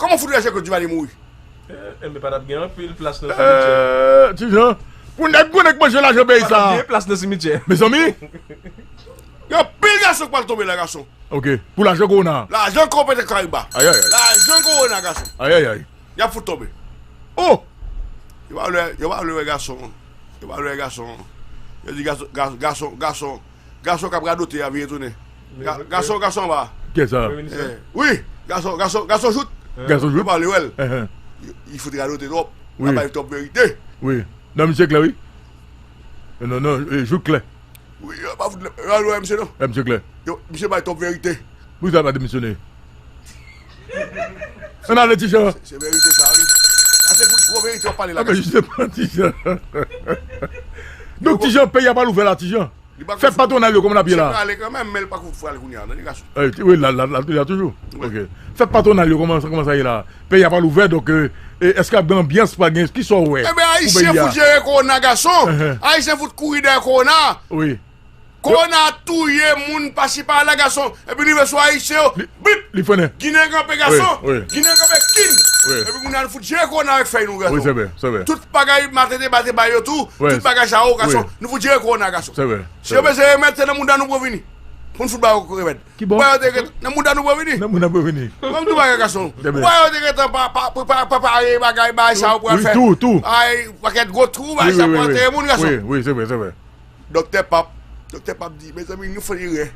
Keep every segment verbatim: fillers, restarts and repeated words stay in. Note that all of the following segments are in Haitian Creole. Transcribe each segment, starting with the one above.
kòman fout Jean Claude Duvalier mouri? Enben, pa t ap gen anpil plas nan simityè. Ti Jan, pou nèg gwo nèg manje lajan peyi sa. Pa t ap gen plas nan simityè. Mezanmi, gen anpil gason k pral tonbe la, gason. Ok, pou lajan kowona. Lajan konpetans Kariba. Ayayay. Lajan kowona, gason. Ayayay. Y ap fout tonbe. Oh! Yo pa vle, yo pa vle wè gason. Yo pa vle wè gason. Yo di gason, gason, gason, gason, gason k ap radote a vire tounen. Gason, gason anba. Kiyès sa? Wi, gason, gason, gason jout. Gason jout. Yo pa vle wè l. Li fout radote twòp. Wi. L ap bay twòp verite. Wi. Non, misye klè, wi. Non, non, jout klè. Wi, yo pa fout, yo pa vle wè misye non. Misye klè. Yo, misye bay twòp verite. Poukisa l pa demisyone? Ann ale, Ti Jan. Se verite sa, wi. Sa se fout gwo verite w ap pale la. Jisteman, Ti Jan. Donk, Ti Jan, peyi a pral ouvè la, Ti Jan. Fèt patwonal yo, kòman n ap ye la? Misye prale kanmenm, men l pa fout prale kounye a, tande gason. Wi, la, la, la, la toujou. Ok. Fèt patwonal yo, kòman, kòman sa ye la? Peyi a pral ouvè, donk, èske ap gen anbyans, pa gen, kisa w wè? Enben, Ayisyen fout jere kowona, gason. Ayisyen fout kouri dèyè kowona. Wi. Kowona ap touye moun pasi pa la, gason. Epi rive sou Ayisyen yo, bip! Li frennen. Ginen kanpe, gason. Ginen kanpe, kin! Epi moun nan fout jere kowona avèk fèy nou, gason. Wi, se vre, se vre. Tout bagay, maten te bate ba yo tou, tout bagay sa yo, gason. Nou fout jere kowona, gason. Se vre. Si yo bezwen remèd, se nan mouda nou pou vini. Pou n fout ba yo remèd. Ki bò? Ou wè yo te gen nan mouda nou pou vini. Nan mouda pou vini. Mwen m di w bagay, gason. Ou wè yo te gentan pa, pa, pa, pa, prepare bagay, bagay sa yo pral fè. Wi, tou, tou. Ay, pakèt gwo twou, bagay sa pral antere moun, gason. Wi, wi, se vre, se vre. Doktè Pap, Doktè Pap di, mezanmi, nou fè erè.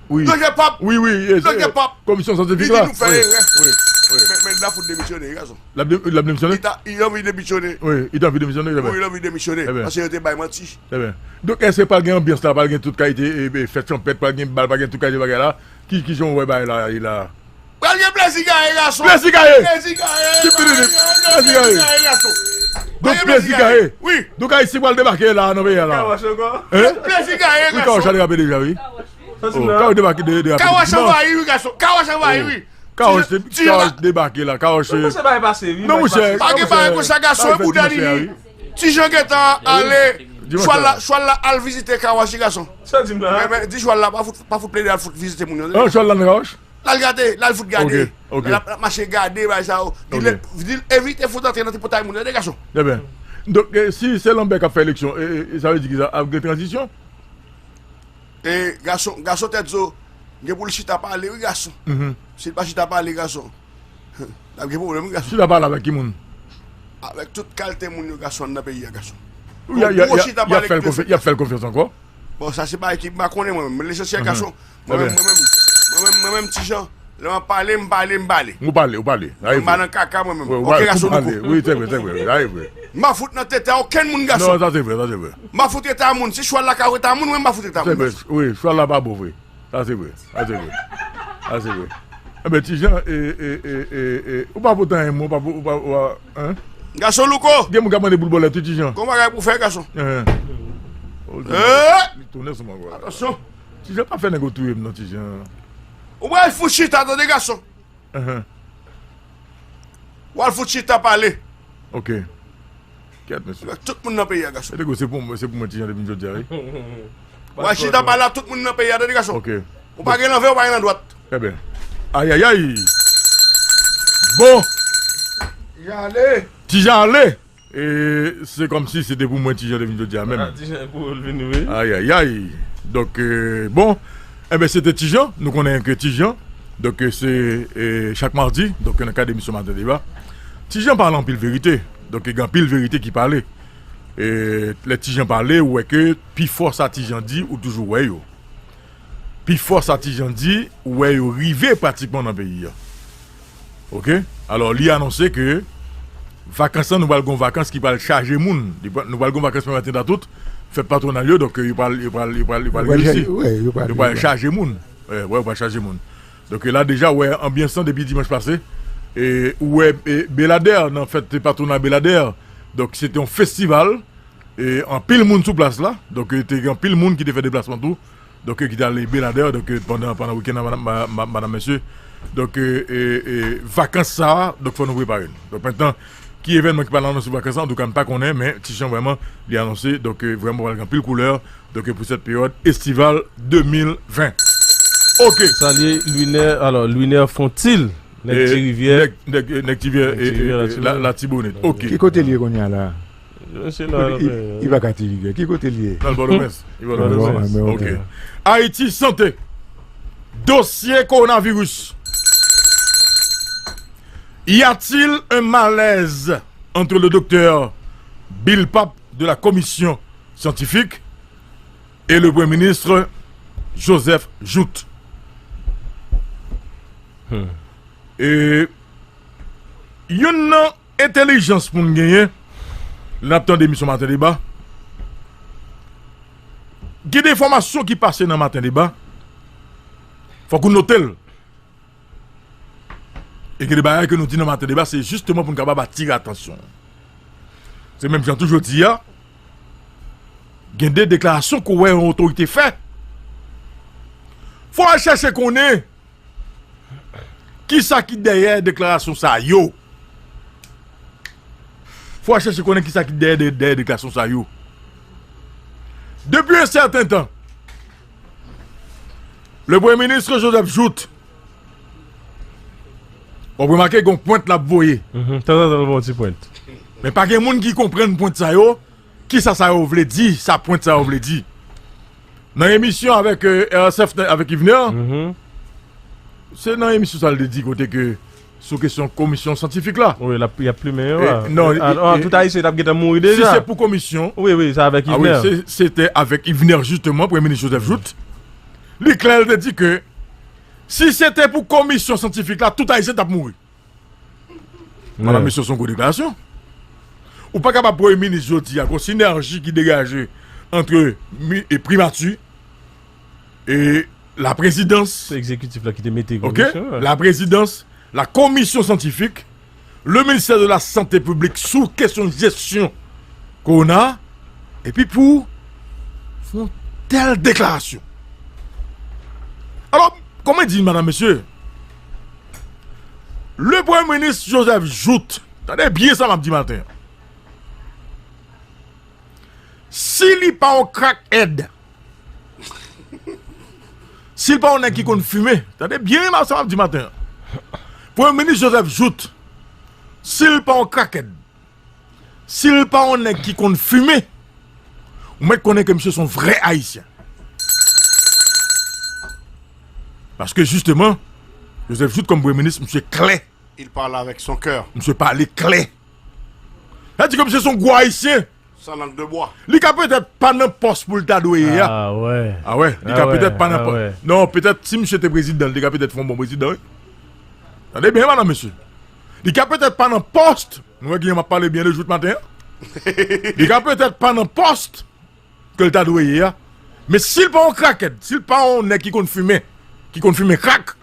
Wi. Doktè Pap. Wi, wi, Doktè Pap. Komisyon syantifik la. Li di nou fè erè. Wi, wi. Men, men l ap fout demisyone, gason. L ap de-, l ap demisyone? Li ta, li anvi demisyone. Wi, li ta anvi demisyone, wi, li anvi demisyone. Paske yo te bay manti. Donk, èske pral gen anbyans la, pral gen tout kalite, e, e, fèt chanpèt, pral gen bal, pral gen tout kalite bagay la? Ki, ki jan w wè bagay la ye la? Pral gen plezi gaye, gason. Plezi gaye. Plezi gaye. Plezi gaye, gason. Donk, plezi gaye. Wi. Donk, Ayisyen pral debake la, nan peyi a la. Kawash ankò. Hein? Plezi gaye, gason. Wi, kawash la derape deja, wi. Kawash debake, de-, derape. Kawash anvayi, wi, gason. Kawash anvayi, wi. Kawash, kawash debake la, kawash. Mwen panse bagay pase, wi. Non, monchè. Pa gen bagay konsa, gason, e bouda li. Ti Jan gentan ale. Chwal la, chwal la al vizite kawash, gason. Sa di m la. Men, men, di chwal la pa fout, pa fout plede al fout vizite moun yo. Chwal la nan kawash? L al gade, l al fout gade. Ok, ok. L ap, l ap mache gade bagay sa yo. Di l, di l evite fout antre nan tripotay moun yo, de gason. Trè byen. Donk, e, si se Lambert k ap fè eleksyon, e, e, sa vle di ki sa? Ap gen tranzisyon? E, gason, gason tèt zo, gen pou l chita pale, wi, gason. Si l pa chita pale, gason, n ap gen pwoblèm, wi, gason. Chita pale avèk ki moun? Avèk tout kalite moun yo, gason, nan peyi a, gason. Wi, y a, y a, y a, y a fè l konfyans ankò. Bon, sa se bagay ki m pa konnen mwen menm. Men lesansyèl gason, mwen menm, mwen menm, mwen menm, mwen menm, Ti Jan, lè m ap pale, m pale, m pale. Ou pale, ou pale. M pa nan kaka mwen menm. Oke, gason, nou kou. Wi, se vre, se vre. M pa fout nan tete a okenn moun, gason. Non, sa se vre, sa se vre. M pa fout rete a moun. Si chwal la ka rete a moun, mwen m pa fout rete a moun. Se vre, wi, chwal la pa bon vre. Sa se vre. Sa se vre. Sa se vre. Enben, Ti Jan, e, e, e, e, e, ou pa pote anyen, ou pa, ou pa, ou pa, hein? Gason Louko! Gen moun k ap mande pou l ba w lèt tou, Ti Jan. Gon bagay pou fè, gason. Hein. Oh, Ti Jan, li tounen sou mwen, vwala. Atansyon! Ti Jan, pa fè nèg ou touye m non, Ti Jan. Ou pral fout chita, tande, gason. Hein. W al fout chita pale. Ok. Kèt, mesye. Tout moun nan peyi a, gason. E se pou mwen, se pou mwen, Ti Jan, te vin jodi a, wi. W al chita pale a tout moun nan peyi a, tande, gason. Ok. Ou pa gen lanvè, ou pa gen landwat. Eben. Ayayay. Bon. Ti Jan ale. Ti Jan ale. E se kòmsi se te pou mwen Ti Jan te vin jodi a menm. Ah, Ti Jan pou l vini, wi. Ayayay. Donk, e, bon, enben, se te Ti Jan. Nou konnen ke Ti Jan, donk, e, se, e, chak madi, donk, nan kad emisyon Maten Deba, Ti Jan pale anpil verite. Donk, gen anpil verite ki pale. E lè Ti Jan pale, ou wè ke pi fò sa Ti Jan di, ou toujou wè yo. Pi fò sa Ti Jan di, ou wè yo rive pratikman nan peyi a. Ok? Alò, li anonse ke vakans lan, nou pral gon vakans ki pral chaje moun. Li pral, nou pral gon vakans menm jan tout fèt patwonal yo, donk, yo pral, yo pral, yo pral, yo pral reyisi. Yo pral chaje moun. Wè, wè, yo pral chaje moun. Donk, la deja, wè, anbyans lan depi dimanch pase. E, ou wè, e, Beladè, nan fèt patwonal Beladè. Donk, se te yon festival. E, anpil moun sou plas la. Donk, te gen anpil moun ki te fè deplasman tou. Donk, ki t al Beladè, donk, pandan, pandan wikenn nan, madanm, ma-, ma-, madanm, mesye. Donk, e, e, e, vakans sa a, donk, fò nou prepare n. Donk, mentnan, ki evènman ki pral anonse vakans sa, antouka, m pa konnen, men Ti Jan vrèman, li anonse, donk, e, vrèman, pral gen anpil koulè, donk, e, pou sèt peryòd estival de mil ven. Ok. Salye Louiner, alò, Louiner Fontil, nèg Ti Rivyè. Nèg, nèg, nèg Ti Rivyè, e, e, Latibonit. Ok. Ki kote l ye kounye a la? Mesye la, li pa ka Ti Rivyè. Ki kote l ye? Nan Pòtoprens. Li Pòtoprens. Ok. Ayiti Sante. Dosye kowonaviris. Y a-t-il un malaise entre le docteur Bill Pape de la commission scientifique et le Premier ministre Joseph Jouthe? Hmm. E youn nan entèlijans pou n genyen lè n ap tande emisyon Maten Deba. Gen de enfòmasyon ki pase nan Maten Deba, fòk ou note l. E gen de bagay ke nou di nan Maten Deba, se jisteman pou n kapab atire atansyon. Se menm jan toujou di a, gen de deklarasyon ke w wè yon otorite fè. Fò w al chèche konnen kisa ki dèyè deklarasyon sa yo. Fò w al chèche konnen kisa ki dèyè, dèyè, dèyè deklarasyon sa yo. Depi yon sèten tan, le Premye Minis Joseph Jouthe, w ap remake gen yon pwent l ap voye. Mhm, tanzantan l voye yon ti pwent. Men pa gen moun ki konprann pwent sa yo, kisa sa yo vle di, sa pwent sa yo vle di. Nan emisyon avèk, e, R S F, avèk Yvener, mhm, se nan emisyon sa l te di kote ke sou kesyon komisyon syantifik la. Wi, l ap, y ap plimen yo. E, non, a, e, a, e, tout Ayisyen t ap gentan mouri deja. Si se pou komisyon. Wi, wi, se avèk Yvener. A wi, se, se te avèk Yvener, jisteman, Premye Minis Joseph Jouthe. Li klè, l te di ke si se te pou komisyon syantifik la, tout Ayisyen t ap mouri. Madanm, mesye, se yon gwo deklarasyon. Ou pa kapab premye minis jodi a, gon sinèji ki degaje ant mi-, e primati e laprezidans. Se egzekitif la ki te mete komisyon an. La prezidans, la komisyon syantifik, le ministè de la sante piblik sou kesyon jesyon kowona, epi pou fè yon tèl deklarasyon. Alò, kòman di, madanm, mesye, le Premye Minis Joseph Jouthe, tande byen sa m ap di maten an. Si li pa yon crackhead, si l pa yon nèg ki konn fimen, tande byen sa m ap di maten an. Premye Minis Joseph Jouthe, si l pa yon crackhead, si l pa yon nèg ki konn fimen, ou mèt konnen ke misye se yon vrè Ayisyen. Paske jisteman, Joseph Jouthe kòm Premye Minis, misye klè. Il parle avec son cœur. Misye pale klè. Sa di ke misye se yon gwo Ayisyen. Sans langue de bois. Li ka petèt pa nan pòs pou l ta dwe ye a. Ah ouais. Ah ouais, li ka petèt pa nan pòs. Non, petèt si misye te prezidan, li te ka petèt fè yon bon prezidan, wi. Tande byen, madanm, mesye. Li ka petèt pa nan pòs. Nou wè kijan m ap pale byen de Jouthe maten an. Li ka petèt pa nan pòs ke l ta dwe ye a. Men si l pa yon krakèd, si l pa yon nèg ki konn fimen, ki konn fimen krak,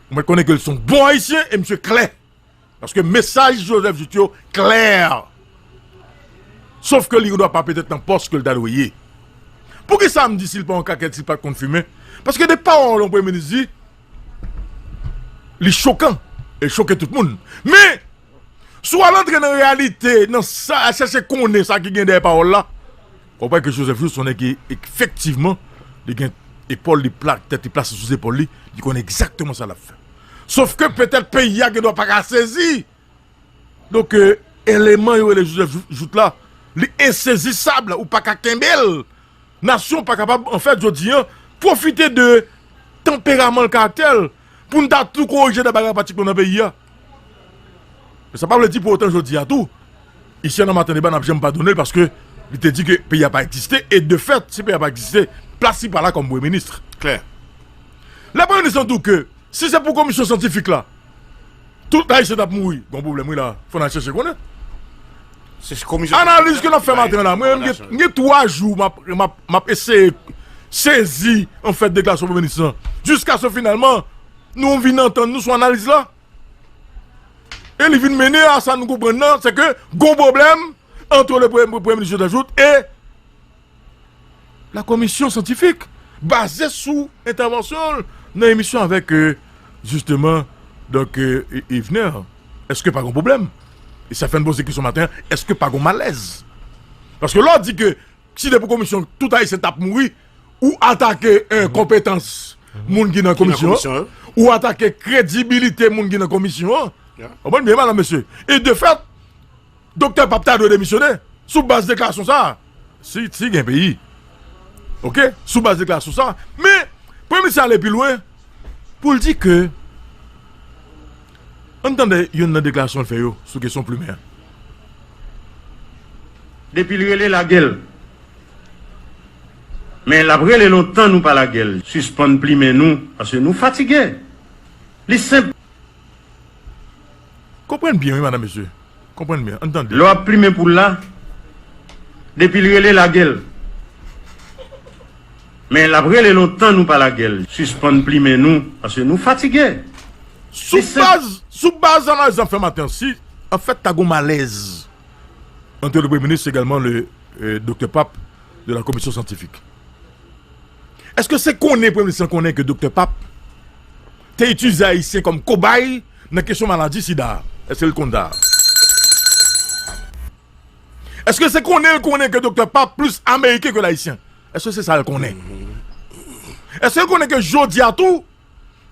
ou mèt konnen ke l se yon bon Ayisyen e misye klè. Paske mesaj Joseph Jouthe yo klè. Sof ke li dwa pa petèt nan pòs ke l ta dwe ye. Poukisa m di si l pa yon krakèd, si l pa t konn fimen? Paske de pawòl yon premye minis di, li chokan. E choke tout moun. Men, si w al antre nan reyalite, nan sa, chèche konnen sa ki gen dèyè pawòl la, w ap wè ke Joseph Jouthe se yon nèg ki efektivman, li gen epòl li pla, tèt li plase sou zepòl li, li konnen egzakteman sa l ap fè. Sof ke petèt peyi a gendwa pa ka sezi. Donk, euh, eleman yo rele Joseph Jou-, Jouthe la, li ensezisab, ou pa ka kenbe l. Nasyon pa kapab, anfèt, jodi a, pwofite de tanperaman l, karaktè l, pou n ta tou korije de bagay pratikman nan peyi a. Men sa pa vle di pou otan jodi a tou, isi a nan Maten Deba n ap janm padone l paske li te di ke peyi a pa egziste, e de fèt, si peyi a pa egziste, plas li pa la kòm premye minis. Klè. Lè premye minis lan di w ke si se pou komisyon syantifik la, tout Ayisyen t ap mouri. Gon pwoblèm wi la. Fò n al chèche konnen. Se komisyon Analiz ke n ap fè maten an la. Mwen menm, gen, gen twa jou m ap, m ap, m ap eseye sezi, anfèt, deklarasyon premye minis lan. Jiskaske finalman, nou vin antann nou sou analiz la. E li vin mennen a sa nou konprann nan, se ke gon pwoblèm ant le premye, premye minis Jouthe e la komisyon syantifik, baze sou entèvansyon l nan emisyon avèk, euh, jisteman, donk, euh, E-, Yvener. Èske pa gon pwoblèm? E sa fè n poze kesyon maten an, èske pa gon malèz? Paske lè w di ke si te pou komisyon tout Ayisyen t ap mouri, ou atake, euh, konpetans moun ki nan komisyon an, ou atake kredibilite moun ki nan komisyon an. Konprann byen, madanm, mesye. E de fèt, Doktè Pap ta dwe demisyone sou baz deklarasyon sa a. Si, si gen peyi. Oke? Sou baz deklarasyon sa a. Men, premye minis ale pi lwen pou l di ke, ann tande youn nan deklarasyon l fè yo sou kesyon plimen an. Depi l rele, lage l. Men l ap rele lontan nou pa lage l. Sispann plimen nou, paske nou fatige. Li senp. Konprann byen, wi, madanm, mesye. Konprann byen. Ann tande. Lè w ap plimen poul la, depi l rele, lage l. Men l ap rele lontan nou pa lage l. Sispann plimen nou, paske nou fatige. Sou baz, sou baz analiz n ap fè maten an, si, anfèt, ta gon malèz ant le premye minis egalman le, euh, doktè Pap de la komisyon syantifik. Èske se konnen premye minis lan konnen ke doktè Pap te itilize Ayisyen kòm kobay nan kesyon maladi sida a? Èske l konn sa? Èske se konnen l konnen ke doktè Pap plis ameriken ke l ayisyen? Èske se sa l konnen? Èske l konnen ke jodi a tou,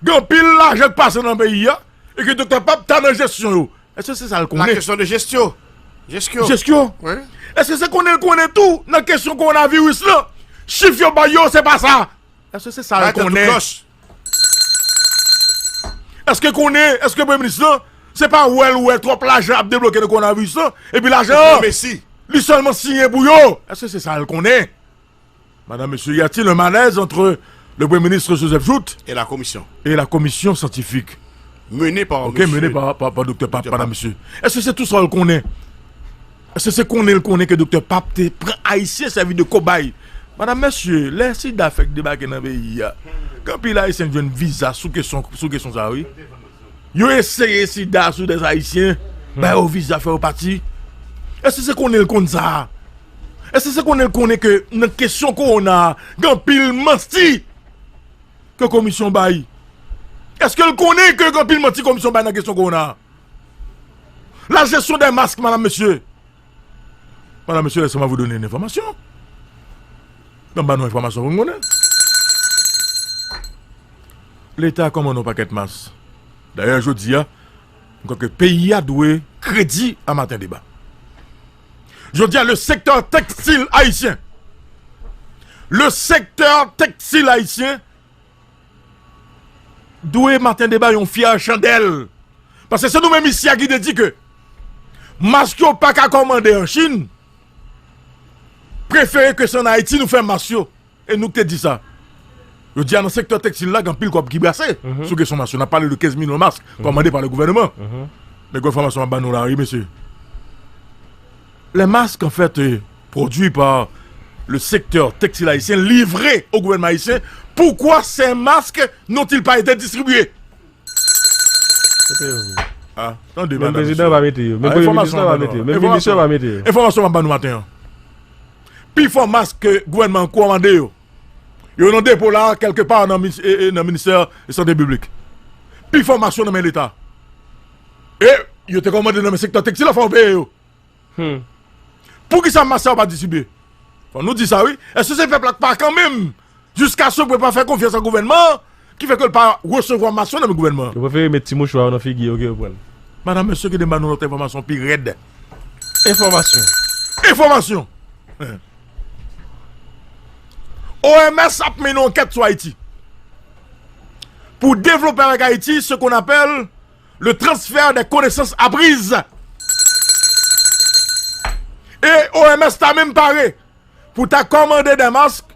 gen anpil lajan k pase nan peyi a, e ke doktè Pap ta nan jesyon yo? Èske se sa l konnen? La question de gestion. Gestion. Jesyon? Wi. Èske se konnen l konnen tou nan kesyon kowonaviris lan? Chif yo bay yo, se pa sa. Èske se sa l konnen? Èske konnen, èske premye minis lan, se pa wè l wè twòp lajan ap debloke nan kowonaviris lan, epi lajan an, li sèlman siyen pou yo? Èske se sa l konnen? Madame, Monsieur, y a-t-il un malaise entre le Premier ministre Joseph Jouthe et la commission scientifique menée par, ok, menée par, par, par doktè Pap, Madame, Monsieur? Èske se tou sa l konnen? Èske se konnen l konnen ke doktè Pap te pran Ayisyen sèvi de kobay? Madame, Monsieur, lè sida fèk debake nan peyi a, gen anpil Ayisyen k jwenn viza sou kesyon, sou kesyon sa, wi. Yo eseye sida sou dè Ayisyen, ba yo viza, fè yo pati. Èske se konnen l konn sa? Èske se konnen l konnen ke nan kesyon kowona a, gen anpil manti ke komisyon bay? Èske l konnen ke gen anpil manti komisyon bay nan kesyon kowona a? La gestion des masques, madame, monsieur. Madame, monsieur, laissez-moi vous donner une information. Ban m ba nou enfòmasyon pou n konnen. Leta kòmande yon pakèt mas. Dayè, jodi a, m kwè ke peyi a dwe kredi a Maten Deba. Jodi a, le secteur textile haïtien, le secteur textile haïtien dwe Maten Deba yon fyè chandèl. Paske se nou menm isi a ki te di ke mask yo pa ka kòmande an Chin, prefere ke se ann Ayiti nou fè mas yo. E nou k te di sa. Yo di a nan sektè tekstil la, gen anpil kòb ki brase sou kesyon mas yo. N ap pale de kenz milyon mask kòmande pa le gouvènman. Men gwo enfòmasyon m ap ba nou la, wi, mesye. Les masques, en fait, euh, produits par le secteur textile haïtien, livrés au gouvernement haïtien, pourquoi ces masques n'ont-ils pas été distribués? Ah, tande, menm prezidan pa mete yo. Menm premye minis la pa mete yo. Menm minis yo pa mete yo. Enfòmasyon m ap ba nou maten an. Pifò mask ke gouvènman an kòmande yo, yo nan depo la, kèlke pa nan, e, e, nan ministè de sante piblik. Pifò mas yo nan men Leta. E yo te kòmande nan men sektè tekstil la, fò yo peye yo. Hmm. Poukisa mas sa yo pa distribye? Fò nou di sa, wi. Èske se pèp la k pa kanmenm, jiskaske yo pa fè konfyans a gouvènman an, ki fè ke l pa resevwa mas yo nan men gouvènman an? Yo prefere met ti mouchwa yo nan figi yo ke yo pran l. Madanm, mesye, kite m ba nou lòt enfòmasyon pi rèd. Enfòmasyon. Enfòmasyon. O M S ap mennen yon ankèt sou Ayiti. Pou devlope avèk Ayiti ce qu'on appelle le transfert des connaissances apprises. E O M S ta menm pare pou ta kòmande de mask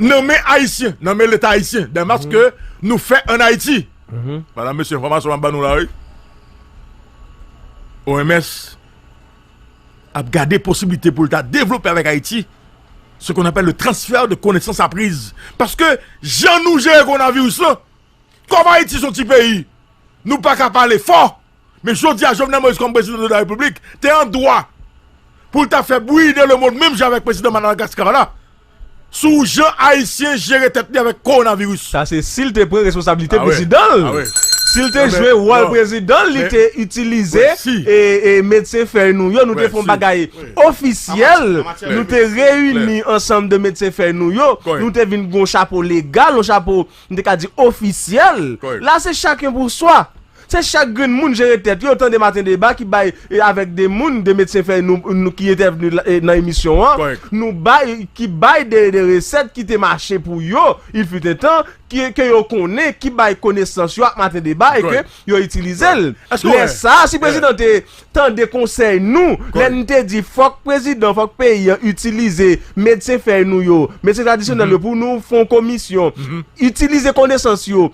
nan men Ayisyen, nan men Leta ayisyen, de mask ke nou fè ann Ayiti. Madanm, mesye, enfòmasyon m ap ba nou la, wi. O M S ap gade posiblite pou l ta devlope avèk Ayiti ce qu'on appelle le transfert de connaissances apprises. Paske jan nou jere kowonaviris lan, kòm Ayiti se yon ti peyi, nou pa ka pale fò. Men jodi a, Jovenel Moïse kòm prezidan de la Repiblik te an dwa pou l ta fè bwi de lemonn menm jan avèk prezidan Madagaskar la sou jan Ayisyen jere tèt li avèk kowonaviris. Sa se si l te pran responsablite prezidan l. Si l te jwe wòl prezidan l, li te itilize e, e medsen fèy nou yo, nou te fè yon bagay ofisyèl, nou te reyini ansanm de medsen fèy nou yo, nou te vin gon chapo legal, yon chapo m te ka di ofisyèl. La, se chacun pour soi. Se chak grenn moun jere tèt yo. Tande Maten Deba ki bay, e, avèk de moun, de medsen fèy nou, nou ki entèvni la, e, nan emisyon an. Nou bay, ki bay de, de resèt ki te mache pou yo, il fut un temps, ki, ke yo konnen, ki bay konesans yo ak Maten Deba e ke yo itilize l. Lè sa, si prezidan te tande konsèy nou, lè n te di fòk prezidan, fòk peyi an itilize medsen fèy nou yo, medsen tradisyonèl yo pou nou fè yon komisyon, itilize konesans yo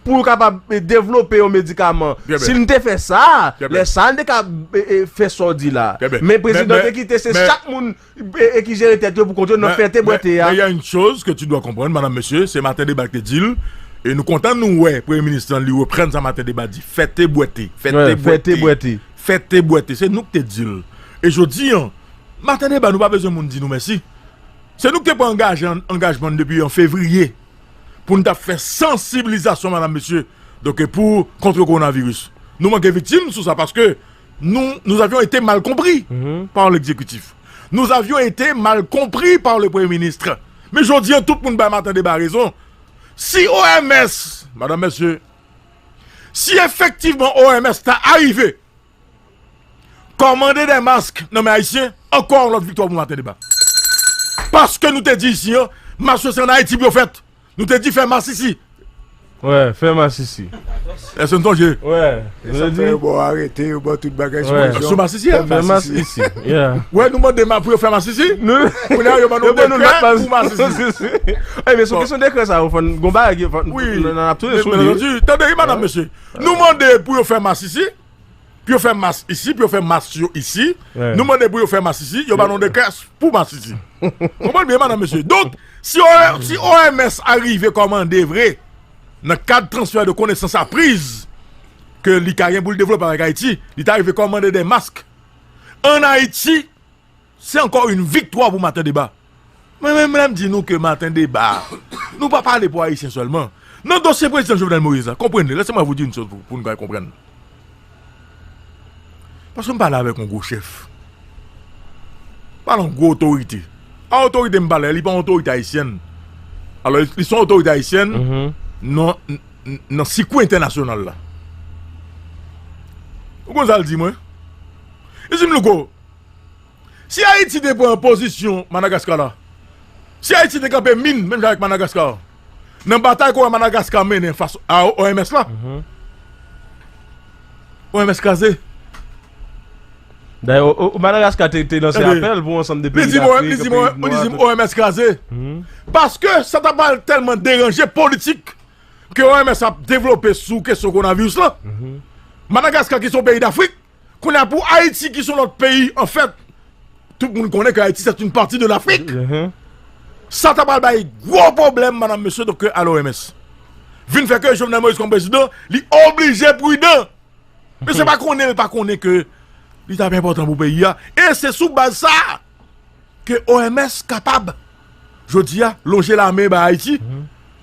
pou yo kapab, eh, devlope yon medikaman. Si n te fè sa, lè sa n te ka, eh, eh, fè sa w di la. Men prezidan te kite se chak moun e, e ki jere tèt yo pou kont yo nan fè te bwète a. Mais il y a une chose que tu dois comprendre, madame, monsieur, se Maten Deba ki te di l, e nou kontan nou wè premye minis lan li reprann sa Maten Deba di, fè te bwète, fè te bwète, fè te bwète, se nou ki te di l. E jodi an, Maten Deba, nou pa bezwen moun di nou mèsi. Se nou ki te pran angaj-, angajman depi an fevriye pou n t ap fè sansibilizasyon, madam, mesye, donk, pou kontre kowonaviris. Nou manke viktim sou sa paske nou, nous avions été mal compris par l'exécutif. Nous avions été mal compris par le Premier ministre. Men jodi an, tout moun bay Maten Deba rezon. Si O M S, madam, mesye, si efektivman O M S ta arive kòmande de mask nan men Ayisyen, ankò yon lòt viktwa pou Maten Deba. Paske nou te di isi an, mas yo se ann Ayiti pou yo fèt. Nou te di fè mas isi. Wè, fè mas isi. Èske n sonje? Wè. E sa fè yo ba w arete, yo ba w tout bagay sou mas isi a. Fè mas isi. Wè, nou mande pou yo fè mas isi. Kounye a, yo ban nou dekrè pou mas isi. Ey, men sou kesyon dekrè sa, yo fò n gon bagay, fò n ap tounen sou li. Tande, wi, madam, mesye. Nou mande pou yo fè mas isi. Pou yo fè mas isi, pou yo fè mas yo isi. Nou mande pou yo fè mas isi, yo ba nou dekrè pou mas isi. Konprann byen, madam, mesye. Donk, si O M S, si O M S arive kòmande vre, nan kad transfè de konesans apriz ke li ka gen pou l devlope avèk Ayiti, li ta rive kòmande de mask ann Ayiti, se ankò yon viktwa pou Maten Deba. Mwen menm, lè m di nou ke Maten Deba, nou pa pale pou Ayisyen sèlman. Nan dosye prezidan Jovenel Moïse la, konprann li, laissez-moi vous dire une chose pou, pou nou ka konprann. Paske m pale avèk yon gwo chèf. M pale yon gwo otorite. A otorite m pale, li pa yon otorite ayisyèn. Alò, li se yon otorite ayisyèn nan, nan, nan sikwi entènasyonal la. Ou konn sa l di mwen? Li di m, Louko, si Ayiti te pran pozisyon Madagaskar la, si Ayiti te kanpe min, menm jan avèk Madagaskar, nan batay ke w wè Madagaskar mennen fas a O M S la, O M S kraze. Dayè, o- o- Madagaska te, te lanse apèl pou ansanm de peyi Dafrik, peyi nwa. Li di m O M S kraze. Paske sa ta pral tèlman deranje politik ke O M S ap devlope sou kesyon kowonaviris lan. Madagaska ki se yon peyi Dafrik, kounye a pou Ayiti ki se yon lòt peyi, anfèt, tout moun konnen ke Ayiti se yon pati de Lafrik. Sa ta pral bay gwo pwoblèm, madanm, mesye, donk, a l'O M S. Vin fè ke Jovenel Moïse kòm prezidan, li oblije pridan. Mesye pa konnen, li pa konnen ke li t ap enpòtan pou peyi a. E se sou baz sa a ke O M S kapab, jodi a, lonje lamen ba Ayiti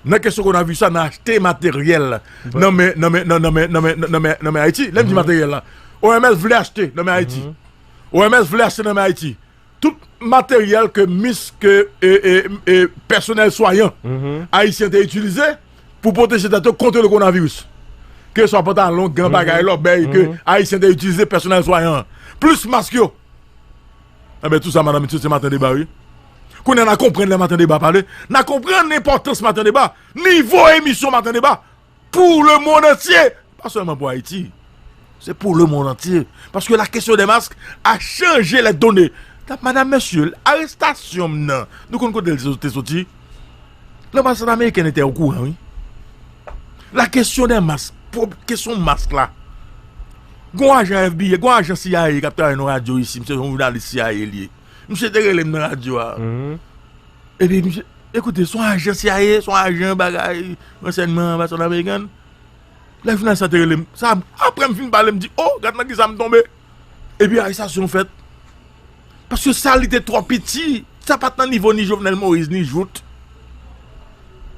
nan kesyon kowonaviris la, nan achte materyèl nan men, nan men, nan, nan men, nan men, nan men, nan men Ayiti. Lè m di materyèl la, O M S vle achte nan men Ayiti. O M S vle achte nan men Ayiti tout materyèl ke mis, ke, e, e, e, pèsonèl swayan ayisyen te itilize pou pwoteje tèt yo kont le kowonaviris. Keswa pantalon, gan, bagay, lòbèy ke ayisyen te itilize, pèsonèl swayan an. Plis mask yo. Enben, tou sa, madanm, mesye, se Maten Deba, wi. Kounye a, n a konprann lè Maten Deba pale. N a konprann enpòtans Maten Deba. Nivo emisyon Maten Deba pou lemonn antye. Pa sèlman pou Ayiti. Se pou lemonn antye. Paske la question des masques a changé les données. Madanm, mesye, arestasyon m nan, nou konn kote l te soti? Lanbasad amerikèn te okouran, wi. La question des masques, pou kesyon mask la. Gon ajan F B I, gon ajan C I A k ap travay nan radyo isi, misye se yon jounalis C I A li ye. Misye te rele m nan radyo a. Epi misye, ekoute, se yon ajan C I A, se yon ajan bagay ransèyman anbasad amerikèn. Lè jounalis sa te rele m, sa, apre m fin pale, m di, "O, gad nan kisa m tonbe." Epi arestasyon fèt. Paske sa li te twò piti, sa pa t nan nivo ni Jovenel Moïse, ni Jout.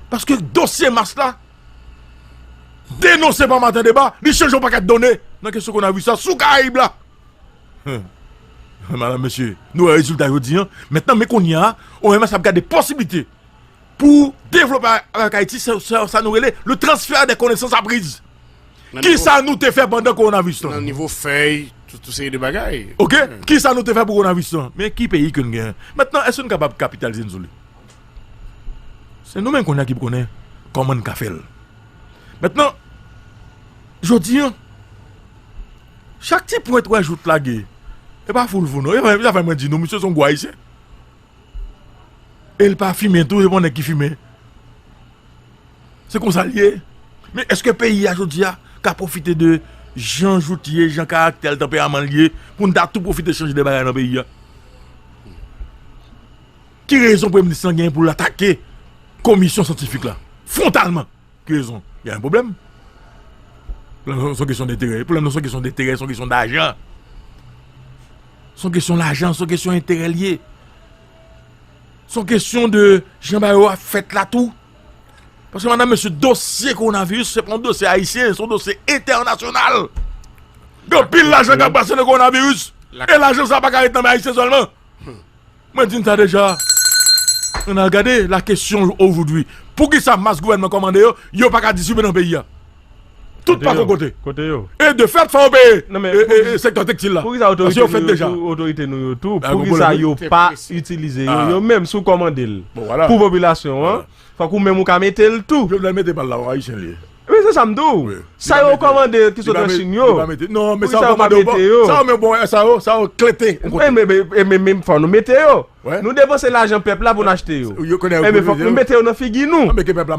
Paske dosye mask la, denonse pa Maten Deba, li chanje yon pakèt done nan kesyon kowonaviris la sou Karayib la. Madanm, mesye, nou wè rezilta jodi a. Mentnan, men kounye a, O M S ap gade posiblite pou devlope avèk Ayiti, sa, sa, sa nou rele le transfert des connaissances apprises. Nan nivo, kisa nou te fè pandan kowonaviris lan? Nan nivo fèy, tout, tout seri de bagay. Oke? Kisa nou te fè pou kowonaviris lan? Men ki peyi ke n gen? Mentnan, èske n kapab kapitalize n sou li? Se nou menm kounye a ki pou konnen kòman n ka fè l. Mentnan, jodi a, chak ti pwent wè Jout lage, e pa foul vou non. E pa, e pa fè mwen di nou, misye se yon gwo ayisyen. E l pa fimen tou, e pa yon nèg ki fimen. Se konsa l ye. Men èske peyi a jodi a ka pwofite de jan Jout ye, jan karaktè l, tanperaman l ye, pou n ta tou pwofite chanje de bagay nan peyi a? Ki rezon premye minis lan gen pou l atake komisyon syantifik la fwontalman? Ki rezon? Y a un problème. Pwoblèm nan se yon kesyon denterè. Pwoblèm nan se yon kesyon denterè, se yon kesyon dajan. Se yon kesyon lajan, se yon kesyon enterè l ye. Se yon kesyon de jan bagay yo ap fèt la tou. Paske, madanm, mesye, dosye kowonaviris, se pa yon dosye ayisyen, se yon dosye entènasyonal. Gen anpil lajan k ap pase nan kowonaviris. E lajan sa a pa ka ret nan men ayisyen sèlman. Mwen di n sa deja. Ann al gade la kesyon ojoudwi. Poukisa mas gouvènman kòmande yo, yo pa ka distribye nan peyi a? Tout pa fon kote. Kote yo? E de fèt, fò yo peye, e, e, e, sektè tekstil la. Poukisa otorite nou yo tou, otorite nou yo tou, poukisa yo pa itilize yo, yo menm, si w kòmande l pou popilasyon an, fòk ou menm ou ka mete l tou. Jovenel mete pa l la, ayisyen li ye. Wi, se sa m di w. Sa yo kòmande ki sot nan Chin yo. Non, men sa yo kòmande yo, sa yo, men bon, sa yo, sa yo klete yon kote. Men, men, men, men, men fò nou mete yo. Nou depanse lajan pèp la pou n achte yo. Enben, fòk nou mete yo nan figi nou.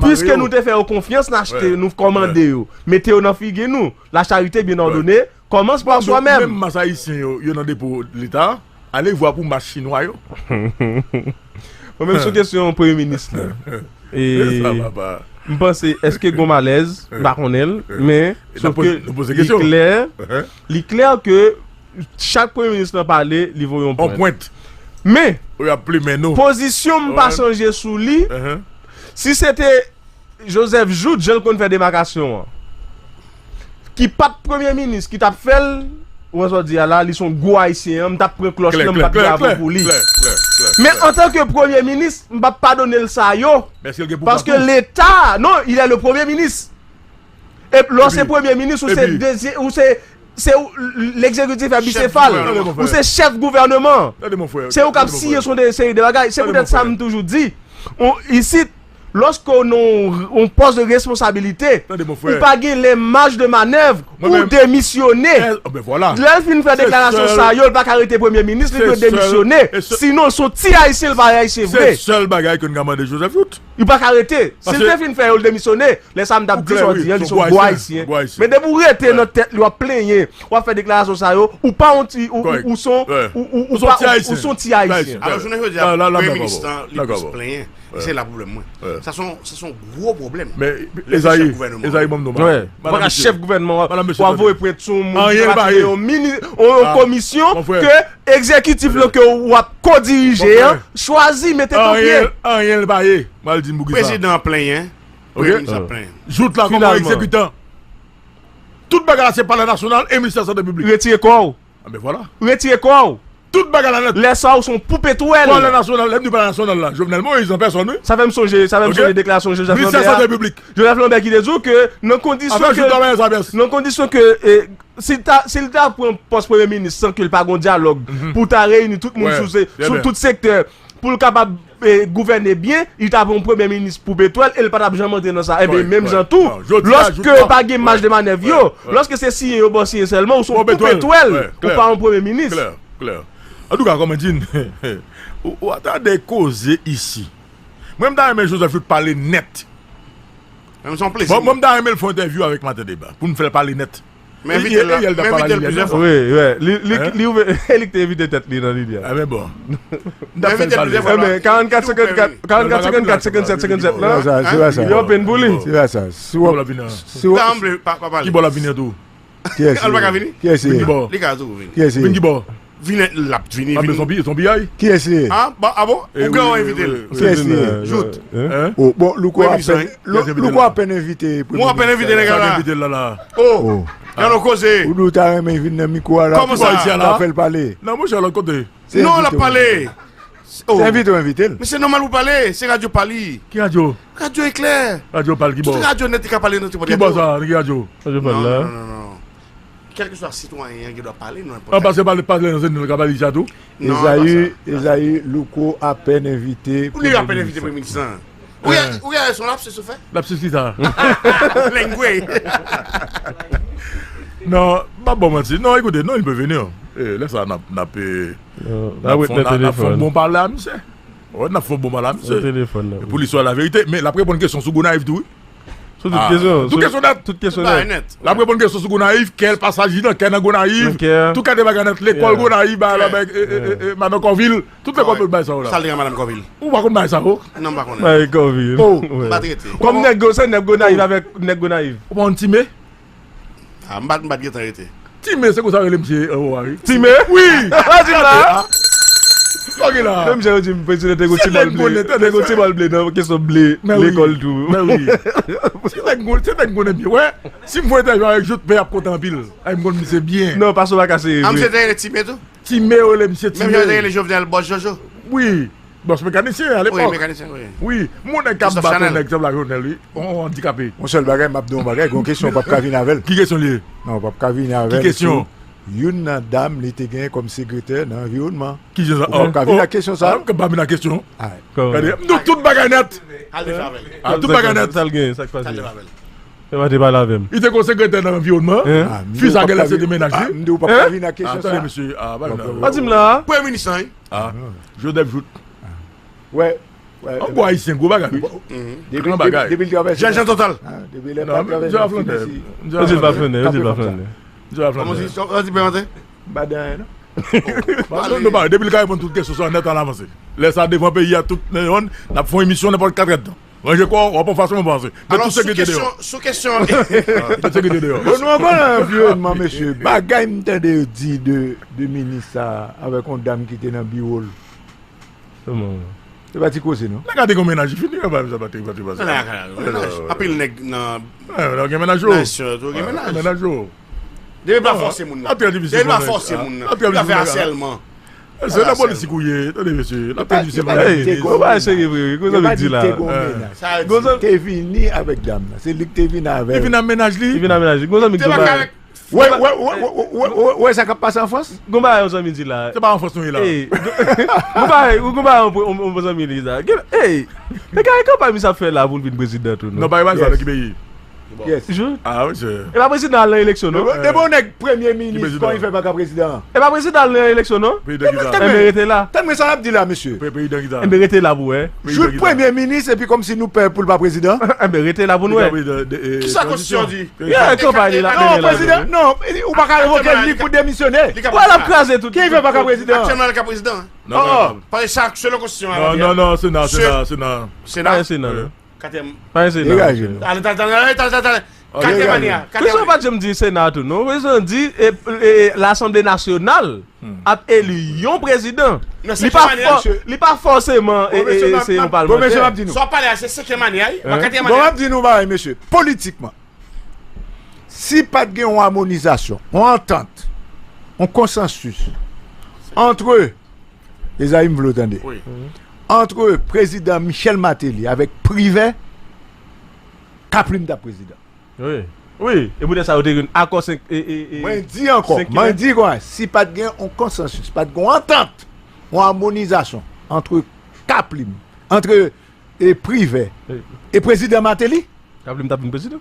Piske nou te fè yo konfyans, n achte, nou kòmande yo. Mete yo nan figi nou. La charité bien ordonnée commence par soi-même. Menm mas ayisyen yo, yo nan depo Leta, ale vwa pou mas chinwa yo. Mwen menm sou kesyon premye minis la. E, m panse, èske gon malèz? M pa konnen l, men, sòf ke li klè, li klè ke chak premye minis nan pale, li voye yon pwent. Men, pozisyon m pa chanje sou li, si se te Joseph Jouthe, jan l konn fè demakasyon an, ki pa t premye minis, ki t ap fè l, ou wè sa w di a la, li se yon gwo ayisyen an, m t ap pran klòch lan, m t ap bravo pou li. Men antanke premye minis, m p ap padone l sa yo. Paske Leta, non, il est le premier ministre. E lè w se premye minis, ou se dezye-, ou se, se ou, l-, legzekitif a bisefal. Ou se chèf gouvènman. Se ou k ap siyen sou de seri de bagay. Se poutèt sa m toujou di, on, isit, Lòske w nan yon pòs de responsabilite, ou pa gen lè maj de manèv pou demisyone. Lè l fin fè deklarasyon sa yo, l pa ka rete premye minis, li dwe demisyone. Sinon, l se yon ti ayisyen, l pa ayisyen vre. Se sèl bagay ke n ka mande Joseph Jouthe. Li pa ka rete. Si l te fin fè yo, l demisyone, lè sa a m t ap di sa w di an, li se yon gwo ayisyen. Men depi w rete nan tèt li, w ap plenyen, w ap fè deklarasyon sa yo, ou pa yon ti, ou, ou, ou se yon, ou, ou, ou pa, ou, ou se yon ti ayisyen. Alò, jounen jodi a, premye minis lan, li plis plenyen. E se la pwoblèm mwen. Sa se yon, sa se yon gwo pwoblèm. Men, Ezayi, Ezayi, ban m di w bagay. Ou pa ka chèf gouvènman, w ap voye pwent sou yon moun ki pa tire yon mini, yon, yon komisyon ke egzekitif lan ke w ap ko-dirije an chwazi mete nan pye. Anyen, anyen l pa ye. Mwen al di m pou ki sa. Prezidan an plenyen, premye minis ap plenyen. Jouthe la kòman egzekitan. Tout bagay la se palè nasyonal e ministè sante piblik. Retire kò w. Anben vwala. Retire kò w. Tout bagay la nèt. Lè sa a, ou se yon poupe twèl. Palè nasyonal, lè m di palè nasyonal la, Jovenel Moïse an pèsòn, wi. Sa fè m sonje, sa fè m sonje deklarasyon Joseph Lambert. Ministè sante piblik. Joseph Lambert ki te di w ke nan kondisyon ke, nan kondisyon ke, e, si l ta, si l ta pran pòs premye minis san ke l pa gen yon dyalòg pou ta reyini tout moun sou se, sou tout sektè, pou l kapab, e, gouvène byen, li ta pran yon premye minis poupe twèl e l pa t ap janm antre nan sa. Enben, menm jan tou, lòske pa gen maj de manèv yo, lòske se siyen yo ba w siyen sèlman, ou se yon poupe twèl, ou pa yon premye minis. Klè, klè. Antouka, kòman di n, ou, ou tande koze isi. Mwen, m ta renmen Joseph Jouthe pale nèt. Mwen, m ta renmen l fè yon entèvyou avèk Maten Deba, pou n fè l pale nèt. Men envite l la, men envite l plizyè fwa. Wi, wi. Li, li, li ouvè, e li ki te envite tèt li nan lidya. Enben bon. Men envite l plizyè fwa la. Enben, karannkat senkannkat, karannkat senkannkat, senkannsèt senkannsèt la. Se pa sa, se pa sa. Yo open pou li. Se pa sa. Si w ap, si w ap. Ki bò l ap vini an tou? Kiyès li ye? Kiyès li ye? Li ka toujou vini. Kiyès li ye? Vin ki bò? Vin, l ap vini, vini. Anben, se yon piyay. Kiyès li ye? Ah bon? Ou gen yon envite l? Kiyès li ye? Jouthe. Oh, bon, Louko apèn, Louko apèn envite premye minis la. Louko apèn envite nèg la. Oh, gade yon koze. Ou di w ta renmen vin nan mikwo a la. Kòman sa? Pou fè l pale. Non, monchè, lòt kote. Non, l ap pale. Se envite w envite l. Men se nòmal pou pale, se radyo pa li. Ki radyo? Radyo Eklè. Radyo pa l ki bò? Tout radyo nèt li ka pale nan ti pòt. Ki bò sa? Nan ki radyo? Radyo pa l la. Non, non, non, non. Kèlkeswa sitwayen an gen dwa pale nan nenpòt. An pase pale, pale nan Zenith, l ka pale isi a tou? Non, e pa sa. Ezayi, Louko apèn envite premye minis lan. Ou gen, ou gen, se yon lapsis ou fè? Lapsis ki sa? Language. Non, m ap ba w manti. Non, écoutez, non, il peut venir. E, lè sa, n ap, n ap, e, n ap fè yon bon pale a misye. Wi, n ap fè yon bon pale a misye. Pou li swa la verite. Men l ap reponn kesyon sou Gonayiv tou, wi. Sou tout kesyon. Tout kesyon nèt. Tout kesyon nèt. L ap reponn kesyon sou Gonayiv, kè l pasaj li nan kè nan Gonayiv. Tout kalite bagay nèt. Lekòl Gonayiv, bagay la, bagay, e, e, e, e, madan Kòvil. Tout lekòl pou l bay sa yo la. Sa l te gen madan Kòvil? Ou pa konn bagay sa yo? Non, m pa konnen. Bagay Kòvil. Oh. M pa t rete. Kòm nèg yo, se nèg Gonayiv avèk nèg Gonayiv. Ou pa konn Time? Ah, m pa t, m pa t gentan rete. Time, se konsa yo rele misye anwo a, wi. Time? Wi! Di m la. Sa w gen la? Menm jan yo di m, prezidan te gon ti bòl ble. Te gon ti bòl ble nan kesyon ble lekòl tou. Men wi. Se nèg m konnen, se nèg m konnen byen. Wè, si m fè entèvyou avèk Jouthe, pè ap kontan anpil. Ay, m konn misye byen. Non, pase w pa ka serye vre. A, misye te rele Time tou? Time, yo rele misye Time. Menm jan yo te rele Jovenel Bòs Jojo? Wi. Bòs mekanisyen alepòk. Wi, mekanisyen, wi. Wi, moun nèg k ap bat yon nèg sanble ak Jovenel, wi. On, on andikape. Yon sèl bagay, m ap di yon bagay, gon kesyon w p ap ka vin avè l. Ki kesyon li ye? Non, w p ap ka vin avè l. Ki kesyon? Sou youn nan dam li te genyen kòm sekretè nan anviwònman. Ki jan sa? Ou p ap ka vin ak kesyon sa? Ah, m p ap vin ak kesyon. Gade, m di w tout bagay nèt. Al defa avè l. Ah, tout bagay nèt. Sa l genyen, sa k pase? Al defa avè l. Yo pa te pale avè m. Li te gon sekretè nan anviwònman. Fi sa genlè se te mennaj li. M di w p ap ka vin ak kesyon sa. Tande mesye, ah, pa vin avè m. Pa di m la. Premye minis lan, wi. Ah, Joseph Jouthe. Wè, wè. An gwo ayisyen, gwo bagay, wi. Gran bagay. Depi l travèse. Jèn Jan Total. Depi lè pa travèse. Yo di l pa flannen, yo di l pa flannen. Yo di l pa flannen. Kòman w di, w di Pè Maten? M pa di anyen, non. Bon, nou, nou pa, depi l ka reponn tout kesyon sa nèt, ann avanse. Lè sa devan peyi a tout nan yonn, n ap fè yon emisyon nenpòt katrèdtan. Ranje kò w, w ap anfas mwen panse. Alò, sou kesyon, sou kesyon. Tout se ki te deyò. Bon, nou ankò nan anviwònman, mesye. Bagay m tande yo di de, de minis sa avèk yon dam ki te nan biwo l. Se pa ti koze, non. Nèg la te gon mennaj, li fini, yo pa, sa pa te, pa te pase. Anpil nèg nan, gen mennaj yo. Nan ensyon yo tou gen mennaj. Mennaj yo. Depi pa fòse moun nan. Depi pa fòse moun nan. Depi pa fè asèlman. Se nan politik ou ye, tande mesye. L ap pèdi se pa. Ey, gon bagay serye vre, wi. Gon zanmi k di la. Gon zanmi te vini avèk dam nan. Se li k te vini avè l. Li vin ak mennaj li. Li vin ak mennaj li. Gon zanmi k di la. Wè, wè, wè, wè, wè, wè, wè sa k ap pase an Frans? Gon bagay yon zanmi di la. Se pa an Frans nou ye la. Ey, gon bagay, gon bagay yon, yon, yon zanmi di la. Ey, men gade kanpay misye ap fè la pou l vin prezidan tou, non? Non, pa, e pa sa, non, ki peyi? Yes. Jou? Ah, mesye. E pa prezidan al nan eleksyon, non? Depi yon nèg premye minis, kòman li fè pa ka prezidan? E pa prezidan al nan eleksyon, non? Prezidan ki sa? Enben rete la. Tann mwen sa l ap di la, mesye. Prezidan ki sa? Enben rete la pou wè. Jou premye minis, epi kòmsi nou pè pou l pa prezidan. Enben rete la pou n wè. Kisa konstitisyon di? Yeah, kanpay li la, non, prezidan, non, ou pa ka revoke l ni pou demisyone. Wè, l ap kraze tout. Ki fè pa ka prezidan? Aktyèlman, l ka prezidan. Non, non, non. Paske sa, selon konstitisyon an, non, non, non, Sena, Sena, Sena. Sena? Pa Sena, non. Katriyèm. Pa Sena. Degaje nou. Ale, ale, ale, ale, ale, ale. Katriyèm ane a. Prezidan pa janm di Sena tou, non. Prezidan di, e, e, Lasanble Nasyonal ap eli yon prezidan. Li pa fò-, li pa fòseman, e, e, se yon palmantè. Bon, mesye, m ap di nou. Sa w pale a, se senkyèm ane a, wi. Katriyèm ane a. Bon, m ap di nou bagay, mesye. Politikman, si pa t gen yon amonizasyon, yon antant, yon konsansis antre, Ezayi, m vle w tande, antre prezidan Michel Martelly avèk Privè, Kaplim t ap prezidan. Wi. Wi. E poutèt sa, yo te gen akò senk, e, e, e, mwen di ankò, mwen di konsa, si pa t gen yon konsansis, pa t gen yon antant, yon amonizasyon antre Kaplim, antre, e, Privè e prezidan Martelly, Kaplim t ap vin prezidan.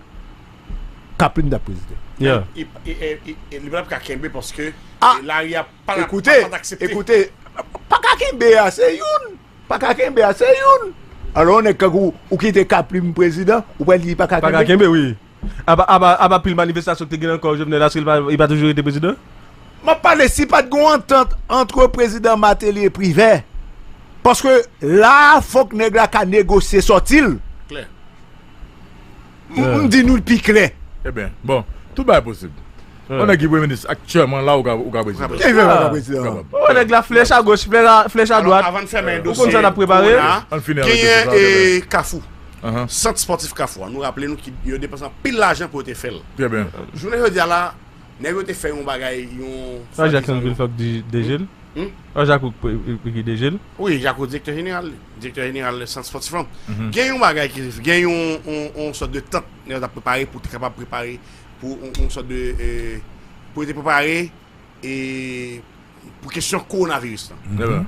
Kaplim t ap prezidan. Yeah. E, e, e, e, e li pa t ap ka kenbe paske, e, lari a pa t ap, pa t aksepte. Ekoute, pa ka kenbe a, se youn. Pa ka kenbe a, se youn. Alò, yon nèg kankou ou kite Kaplim prezidan, ou pral di li pa ka kenbe? Pa ka kenbe, wi. Apa, apa, apa pil manifestasyon ki te gen ankò Jovenel, èske li pa, li pa toujou rete prezidan? M ap pale si pa t gen yon antant antre prezidan Martelly e Privè. Paske la, fòk nèg la ka negosye sòti l. Klè. M, m di nou l pi klè. Ebyen, bon, tout bagay posib. Yon nèg ki premye minis aktyèlman la, ou ka, ou ka prezidan. Ki fè pa ka prezidan? Ou kapab. Ou nèg la flèch a goch, flèch a, flèch a dwat. Alò, avan n fèmen dosye kowona, genyen, e, Kafou. Sant spòtif Kafou a. Nou raple nou ki yo depanse anpil lajan pou yo te fè l. Trè byen. Jounen jodi a la, nèg yo te fè yon bagay, yon... Sa Jacksonville fè k di deje l? Hmm? Sa Jack Cook ki deje l? Wi, Jack Cook, direktè jeneral li. Direktè jeneral sant spòtif lan. Gen yon bagay ki, gen yon, yon, yon sòt de tant nèg yo t ap prepare pou te kapab prepare pou yon, yon sòt de, e, pou yo te prepare, e, pou kesyon kowonaviris lan.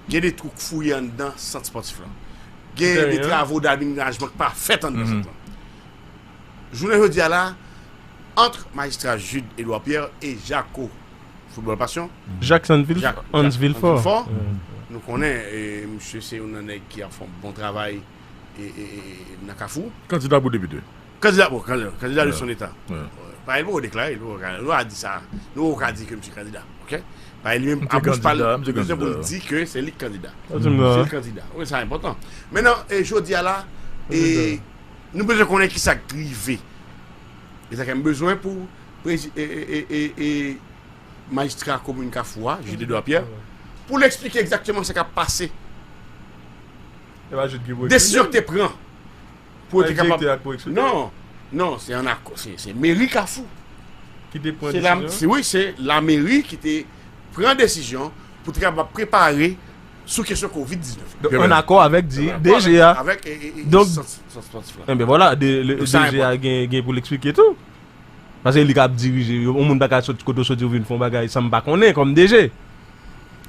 Gen de twou k fouye anndan sant spòtif lan. Gen de travo d'aménagement k pa fèt anndan sant lan. Jounen jodi a la, ant majistra Jude Edouard Pierre e Jaco Football Passion, Jacksonville, Jack, Jack Huntsville Fort. Huntsville Fort. Nou konnen, e, misye se youn nan nèg ki ap fè yon bon travay, e, e, e, e, nan Kafou. Kandida pou depite. Kandida, bon, kandida, kandida de son eta. Parèy li poko deklare, li poko ka, nou a di sa. Nou poko ka di ke misye kandida, oke? Parèy li menm, apwòch pa l, li bezwen pou l di ke se li k kandida. Se li k kandida. Wi, sa enpòtan. Mentnan, e, jodi a la, e, nou bezwen konnen kisa k rive. E sa ke m bezwen pou prezi-, e, e, e, e, e, majistra komin Kafou a, Jude Edouard Pierre, pou l eksplike egzakteman sa k ap pase. Desizyon ki te pran pou yo te kapab. Non, non, se an akò, se, se meri Kafou. Ki te pran desizyon? Se, wi, se lameri ki te pran desizyon pou te kapab prepare sou kesyon kovid diznèf la. Donk, an akò avèk di-, D G a. Avèk, e, e, e, sant, sant spòtif la. Enben, vwala, D G a gen, gen pou l eksplike tou. Paske li k ap dirije, yon moun pa ka sot kote w soti, ou vin fè yon bagay san m pa konnen kòm D G.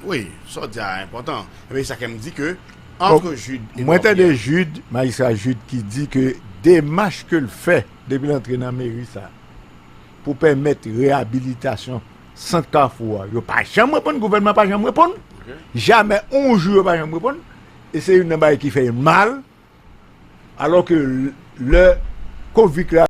Wi, sa w di a enpòtan. Ebyen, sa ke m di ke, ant Jude e Pierre. Mwen tande Jude, majistra Jude, ki di ke demach ke l fè depi l antre nan meri sa, pou pèmèt reyabilitasyon sant Kafou a, yo pa janm reponn, gouvènman pa janm reponn. Jamè, yon jou, yo pa janm reponn. E se youn nan bagay ki fè l mal. Alò ke l-, lè kovid la